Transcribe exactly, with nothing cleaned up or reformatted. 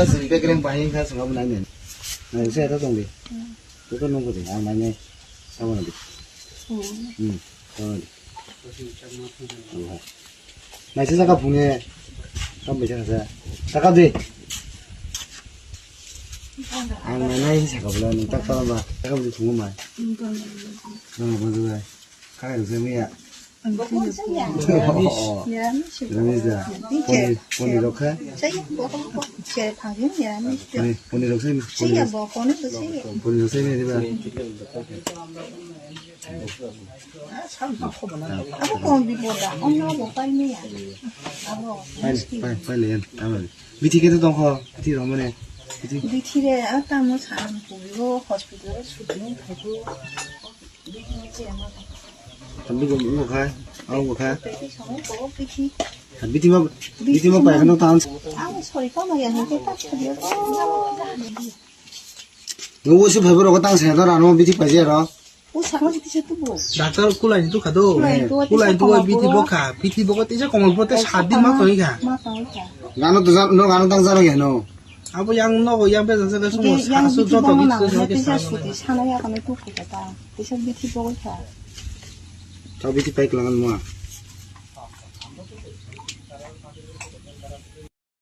Sini bekereng bahing kha sungabo nai nai. Nai se ta tong di. Itu nunggu di, ang nai nai. Sama di. Hmm. Sama di. Nai se saka phunge. Kam bisa sa. Saka di. Ang nai nai saka bela nung tak tala ba. Saka bela phungu mai. Nang bela. Kaya se miya. Niramisa. Poni, poni rokha. Poni, poni rokha. Poni rokha ni diba. Pai, pai, pai le yan. Bithi kete tong kho. Bithi rok mane. Bithi. Bithi re a tamo sa ang puri o hospital o sudin thaiku. Tambi gum wngkha, ang wngkha. Bithi ma, bithi ma pai khano tan. Ang sorry, tamo ya, hingke tak sadio. Nunggu si phaibo rogo tang sa to rano bithi paji aro. O sakma bithi se tubo. Doctor kulai ni tukha do. Kulai ni tukha, kulai ni tukha, bithi bokha, bithi bokha tisa komal pote sat din ma tongkha. Ma tongkha. Gano to no gano tang jaro ya no. Abo yang nogo yang bejak jagao sumo sasu joto bithi tisa suti sana ya kami tuku kata. Tisa bithi bogoi kha. Tau bithi pai klangan mua.